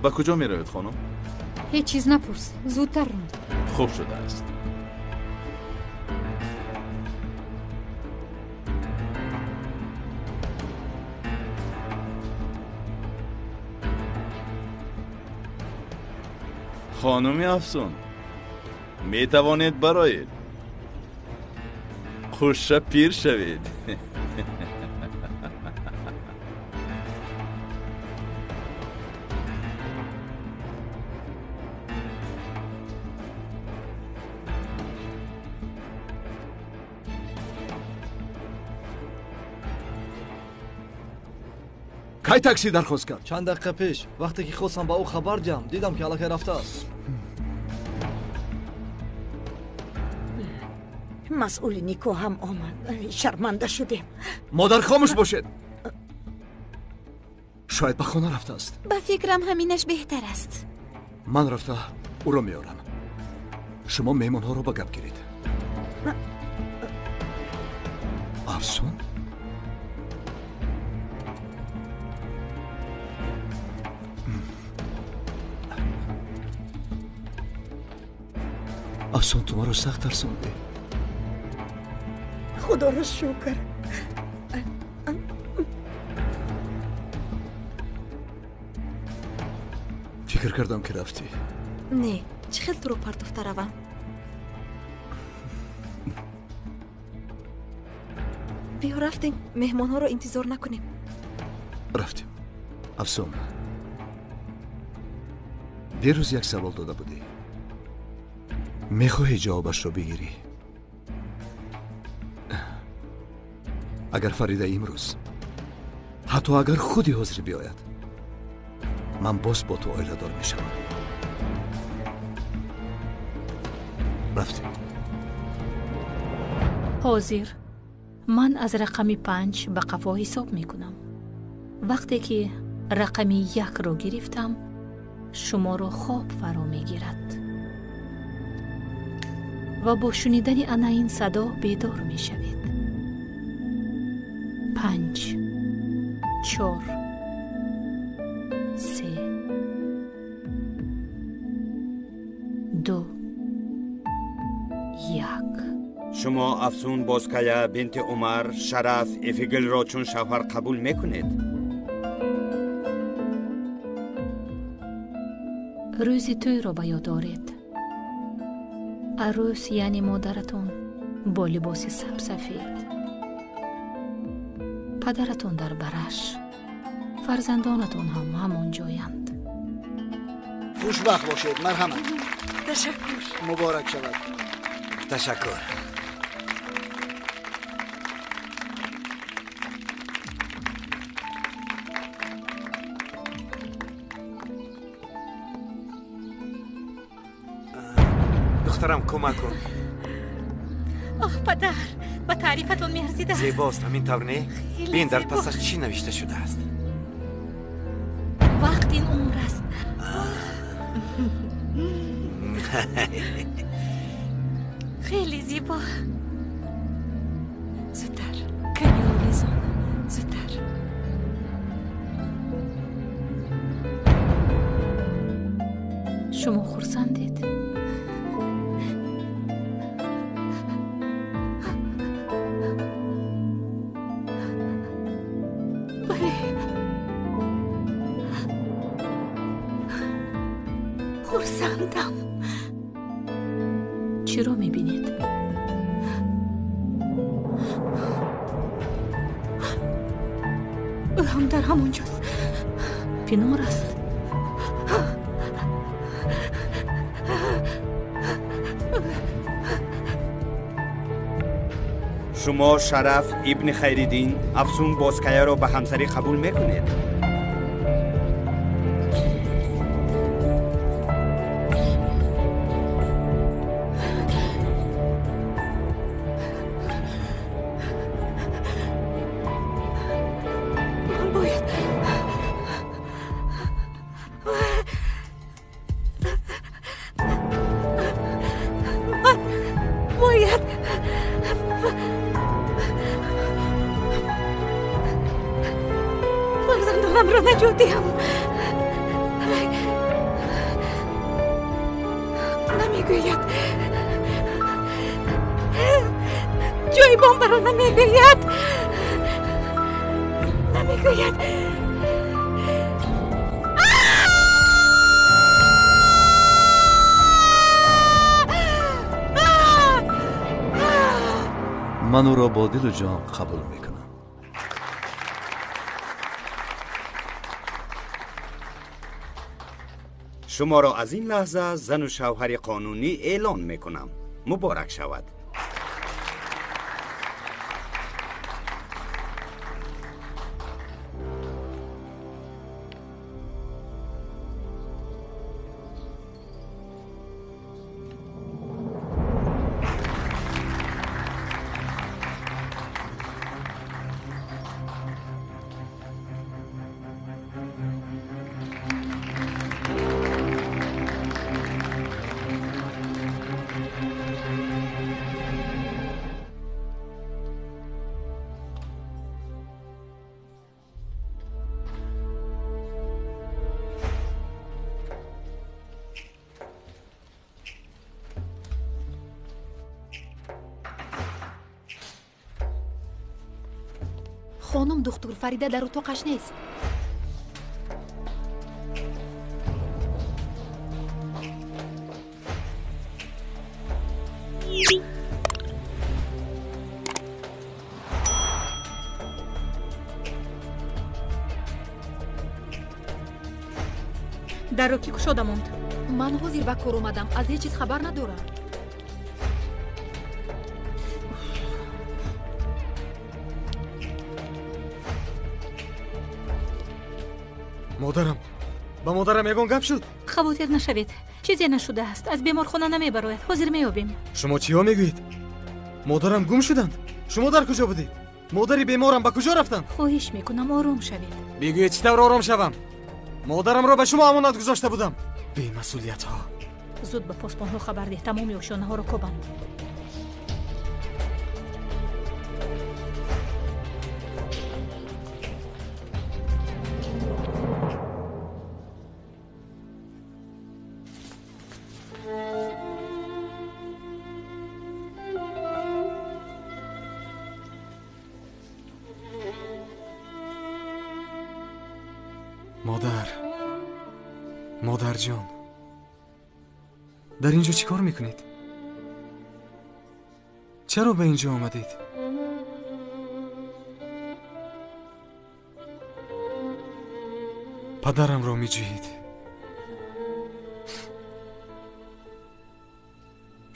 Ба куҷо меравед, хонум? Ҳеҷ чиз напурс, зудтар рон. Хуб шудааст. Хонуми Афсун, метавонед бароед. Хуша пир шавед. Кай такси дархост кард? Чанд дақиқа пеш, вақте ки хостам ба ӯ хабар диҳам, дидам ки аллакай рафтааст. Масъули никоҳ ҳам омад. Шарманда шудем. Модар, хомӯш бошед. Шояд ба хона рафтааст. Ба фикрам, ҳаминаш беҳтар аст. Ман рафта ӯро меорам. Шумо меҳмонҳоро ба гап гиред. Афсун? Афсун, ту маро сахт тарсондӣ. Худоро шукр. Фикр кардам, ки рафтӣ. Не, чӣ хел туро партофта равам? Биё рафтем, меҳмонҳоро интизор накунем. Рафтем. Афсун, дирӯз як савол дода будӣ. Мехоҳӣ ҷавобашро бигирӣ? Агар Фарида имрӯз, ҳатто агар худи ҳозир биёяд, ман боз бо ту оиладор мешавам. Рафтем. Ҳозир ман аз рақами 5 ба қафо ҳисоб мекунам. Вақте ки рақами 1-ро гирифтам, шуморо хоб фаро мегирад ва бо шунидани ана ин садо бедор мешавед. 5, 4, 3, 2, 1. Шумо Афсун Бозкая бинти Умар Шараф Эфигилро чун шавҳар қабул мекунед? Рӯзи тӯйро ба ёд оред. Арӯс, яъне модаратон, бо либоси сабсафед, падаратон дар бараш, фарзандонатон ҳам ҳамон ҷоянд. Хушбахт бошед, марҳамат. Ташаккур. Муборак шавад. Ташаккур. Духтарам, кӯмак кун. Оҳ, падар, ба таърифатон меарзидааст. Зебост, ҳамин тавр не? Хеле Бин, дар зебо. пасаш чӣ навишта шудааст. Вақт ин умр аст. Хеле зебо. Зудтар, каме овезон, зудтар. Шумо хурсандед? Бале, хурсандам. Чиро мебинед? Ӯ ҳам дар ҳамон ҷост. Пинор аст. Шумо Шараф ибни Хайриддин Афсун Бозкаяро ба ҳамсарӣ қабул мекунед? Ман бояд ман бояд фарзандонамро наҷот диҳам. Намегӯяд. Ҷои бомбаро намегӯяд. Намегӯяд. Ман ӯро бо дилу ҷон қабул мекунам. Шуморо аз ин лаҳза зану шавҳари қонунӣ эълон мекунам. Муборак шавад. Хонум духтур, Фарида дар утоқаш нест. Дарро кӣ кушода монд? Ман ҳозир ба кор омадам, аз ҳеҷ чиз хабар надорам. Модарам, ба модарам ягон гап шуд? Хавотир нашавед, чизе нашудааст. Аз беморхона намебарояд, ҳозир меёбем. Шумо чиҳо мегӯед? Модарам гум шуданд. Шумо дар куҷо будед? Модари беморам ба куҷо рафтанд? Хоҳиш мекунам, ором шавед. Бигӯед, чӣ тавр ором шавам? Модарамро ба шумо амонат гузошта будам. Бемасъулиятҳо. Зуд ба посбонҳо хабар деҳ, тамоми ошёнаҳоро кобанд. Модар, модарҷон, дар ин ҷо чӣ кор мекунед? Чаро ба ин ҷо омадед? Падарамро меҷӯед.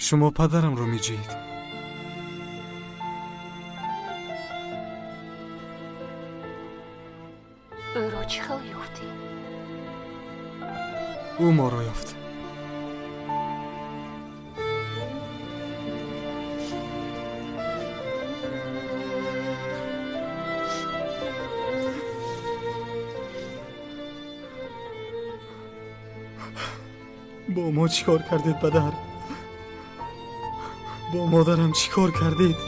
Шумо падарамро меҷӯед. Ӯро чӣ хел ёфтӣ? Ӯ моро ёфт. Бо мо чӣ кор кардед, падар? Бо модарам чӣ кор кардед?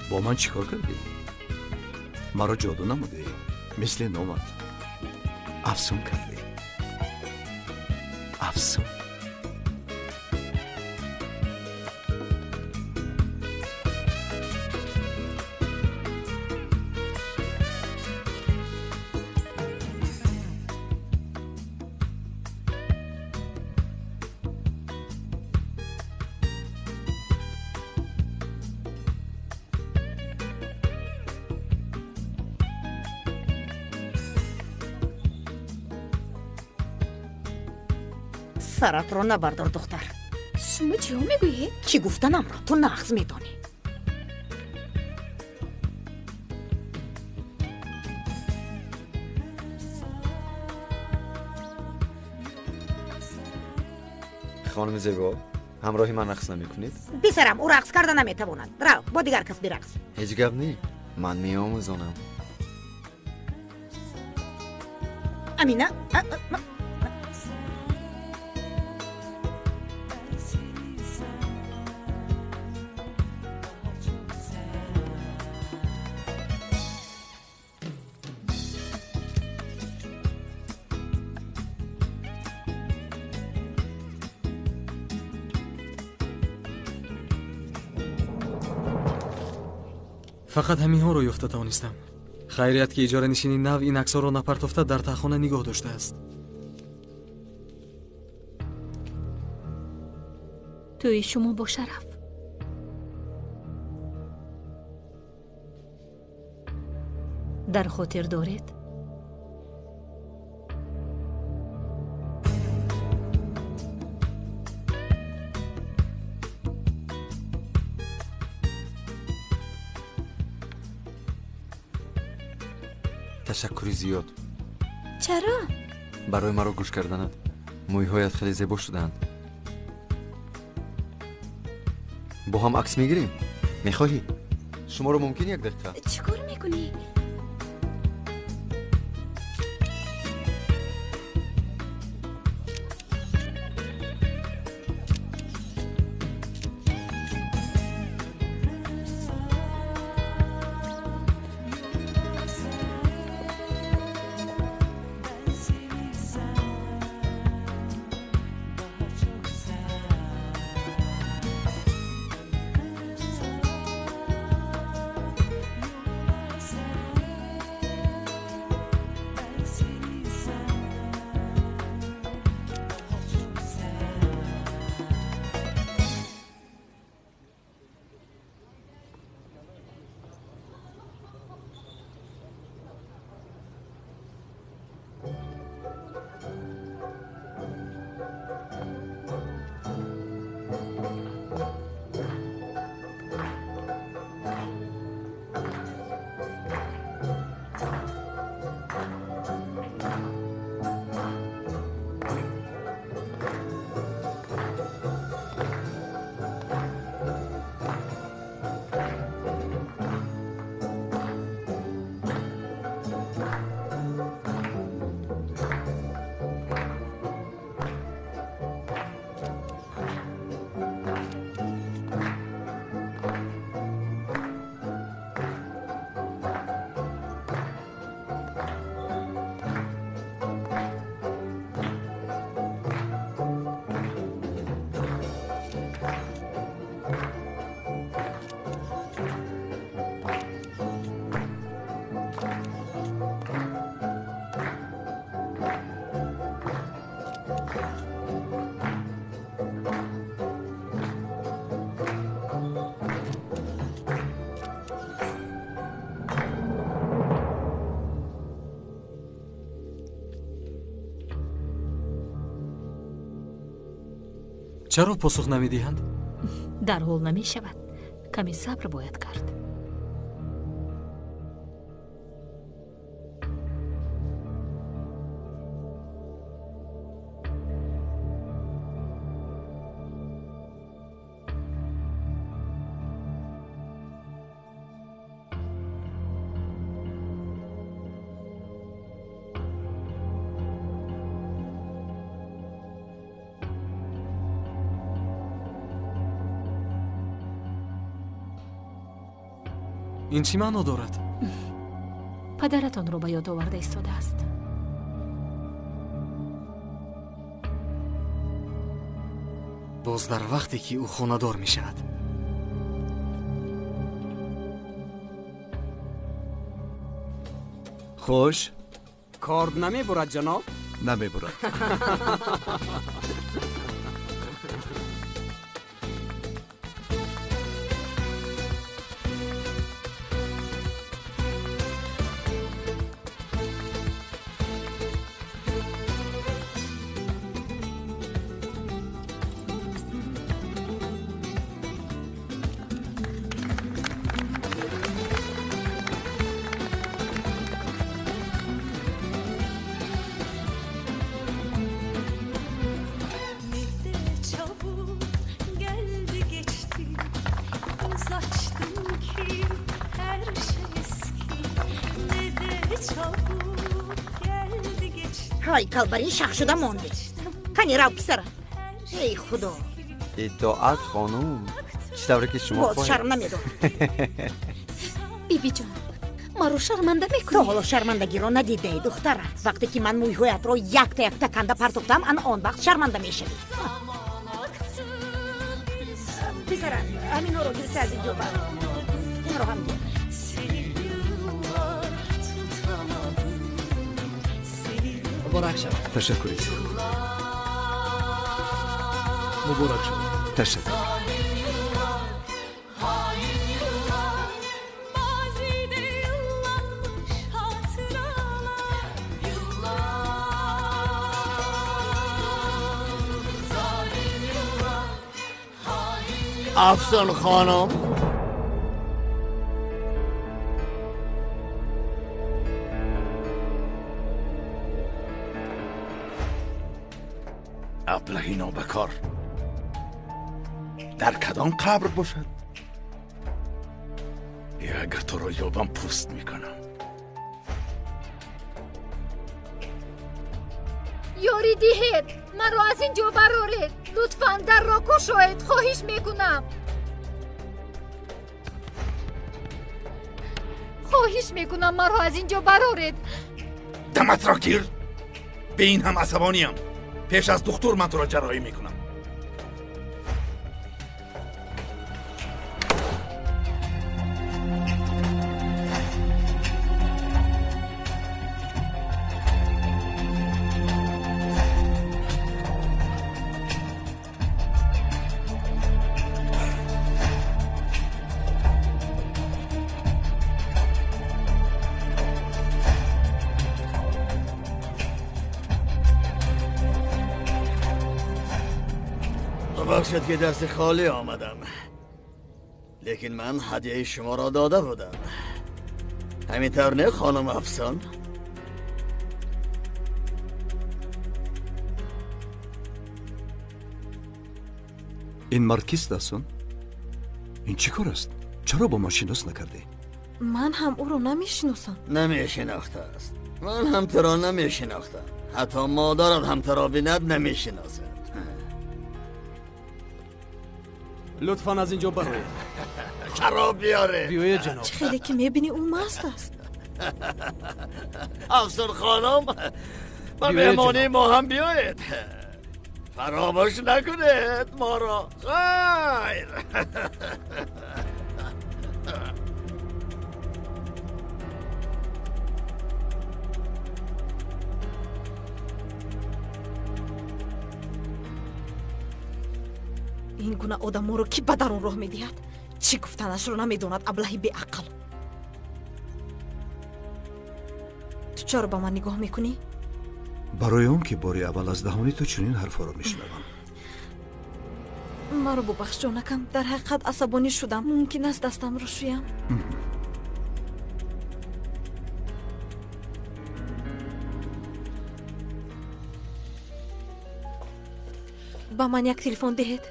Бо ман чӣ кор кардӣ? Маро ҷоду намудӣ, мисли номат афсун кардӣ. Афсун. Саратро набардор, духтар. Шумо чиҳо мегӯед? Чӣ гуфтанамро ту нағз медонӣ. Хонуми зебо, ҳамроҳи ман рақс намекунед? Писарам, ӯ рақс карда наметавонад. Рав, бо дигар кас бирақс. Ҳеҷ гап не, ман меомӯзонам. Амина, фақат ҳаминҳоро ёфта тавонистам. Хайрият ки иҷоранишини нав ин аксҳоро напартофта дар таҳхона нигоҳ доштааст. Тӯи шумо бо шараф. Дар хотир доред? Ташаккури зиёд. Чаро? Барои маро гӯш карданат. Мӯйҳоят хеле зебо шудаанд. Бо ҳам акс мегирем? Мехоҳӣ? Шуморо мумкин як дақиқа? Чӣ кор мекунӣ? Чаро посух намедиҳанд? Дарҳол намешавад. Каме сабр бояд кард. Ин чӣ маъно дорад? Падаратонро ба ёд оварда истодааст. Боз дар вақте ки ӯ хонадор мешавад. Хуш? Корд намебурад, ҷаноб? Намебурад. Ҳай, калбарин шах шуда монди. Кани рав, писарам. Эй худо. Итоат, хонум. Чӣ тавре ки шумо боз шарм намедорам. Бибиҷон, маро шарманда мекунӣ. То ҳоло шармандагиро надидаи, духтара. Вақте ки ман мӯйҳоятро якта якта канда партофтам, ана он вақт шарманда мешавӣ. Писарам, ҳаминҳоро гирифта аз инҷо бар. Инро ҳам гир. Муборак шавад. Ташаккури зиёд. Муборак шавад. Ташаккур. Афсон хонум, аблаҳи нобакор дар кадом қабр бошад? Ё агар туро ёбам, пӯст мекунам. Ёрӣ диҳед, маро аз ин ҷо бароред. Лутфан дарро кушоед, хоҳиш мекунам. Хоҳиш мекунам, маро аз ин ҷо бароред. Даматро гир. Ба ин ҳам асабониям. Пеш аз духтур ман туро ҷарроҳӣ мекунам. ببخشید که دست خالی آمدم، لیکن من هدیه شما را داده بودم. همینطور نه خانم افسان؟ ин мард кист, Афсон? Ин чӣ кор аст? Чаро бо ман шинос накардӣ? Ман ҳам ӯро намешиносам. Намешинохтааст. Ман ҳам туро намешинохтам. Ҳатто модарат ҳам туро бинад намешиносад. Лутфан аз ин ҷо бароед. Шароб биёре. Биёед, ҷаноб. Чӣ хеле ки мебинӣ, ӯ маст аст. Афсон хонум, ба меҳмонии мо ҳам биёед. Фаромӯш накунед моро. Хайр. Ин гуна одаморо кӣ ба дарун роҳ медиҳад? Чӣ гуфтанашро намедонад, аблаҳи беақл. Ту чаро ба ман нигоҳ мекунӣ? Барои он ки бори аввал аз даҳони ту чунин ҳарфҳоро мешунавам. Маро бубахш, ҷонакам, дар ҳақиқат асабонӣ шудам. Мумкин аст дастамро шӯям? Ба ман як телефон диҳед.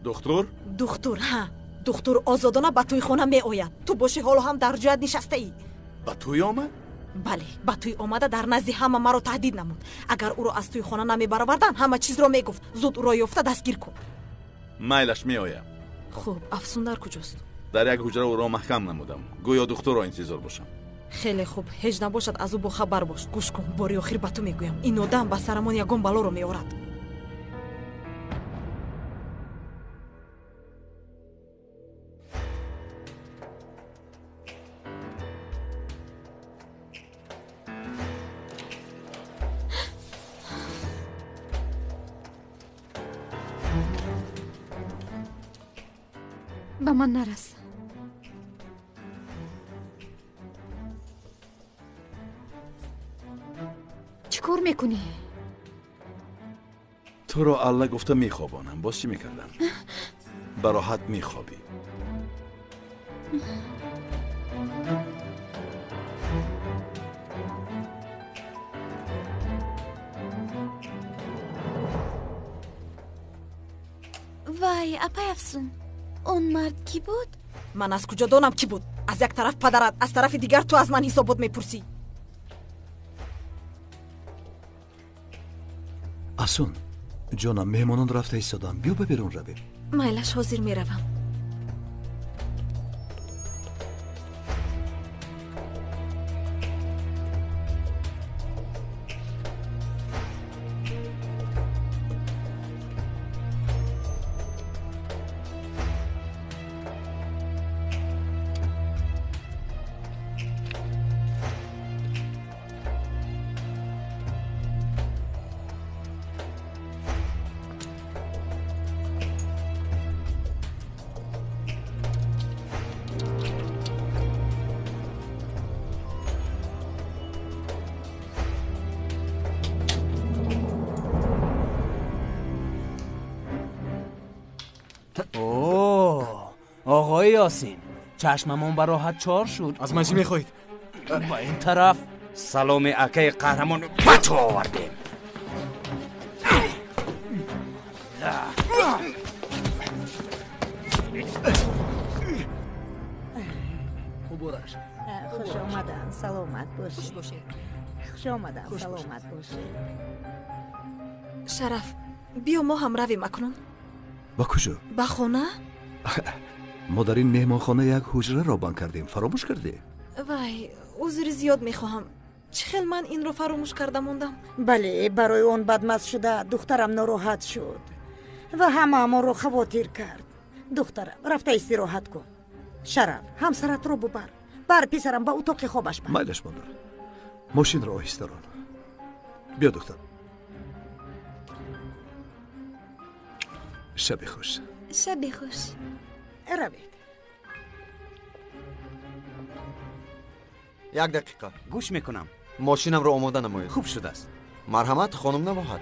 Духтур? Духтур, ҳа. Духтур озодона ба тӯйхона меояд. Ту бошӣ ҳоло ҳам дар ҷоят нишастаӣ. Ба тӯй омад? Бале, ба тӯй омада дар назди ҳама маро таҳдид намуд. Агар ӯро аз тӯйхона намебароварданд, ҳама чизро мегуфт. Зуд ӯро ёфта дастгир кун. Майлаш, меоям. Хуб, Афсун дар куҷост? Дар як ҳуҷра ӯро маҳкам намудам. Гӯё духтурро интизор бошам. Хеле хуб, ҳеҷ набошад аз ӯ бохабар бош. Гӯш кун, бори охир ба ту мегӯям. Ин одам ба сарамон ягон балоро меорад. Ба ман нарас. Чӣ кор мекунӣ? Туро алла гуфта мехобонам. Боз чӣ мекардам? Ба роҳат мехобӣ. Вай, апай Афсун. Он мард кӣ буд? Ман аз куҷо донам кӣ буд? Аз як тараф падарат, аз тарафи дигар ту аз ман ҳисобот мепурсӣ. Афсун ҷонам, меҳмонон рафта истоданд, биё ба берун равем. Майлаш, ҳозир меравам. آقای یاسین، چشممون به راحت چار شد. از من چی میخواهید؟ با این طرف سلام اکای قهرمان به تو آوردیم. خوش آمدن، سلامت باشید. خوش آمدن، سلامت باشید. شرف، بیا ما هم رویم اکنون. با کجا؟ به خانه؟ ما در این مهمانخانه یک حجره را بند کردیم، فراموش کردی؟ وای، عذر زیاد میخواهم. چه خیلی من این رو فراموش کرده موندم. بله، برای اون بدمست شده دخترم ناراحت شد و همه ما رو خواطر کرد. دخترم رفته استراحت کن. شرف، همسرت رو ببر. بر پسرم به اتاق خوابش بر. مایلش مادر، ماشین رو آهسته ران. بیا دختر. شب خوش. شب خوش. روید. یک دقیقه. گوش میکنم. ماشینم رو آماده نمایید. خوب شده است. مرحمت خانم نباهد.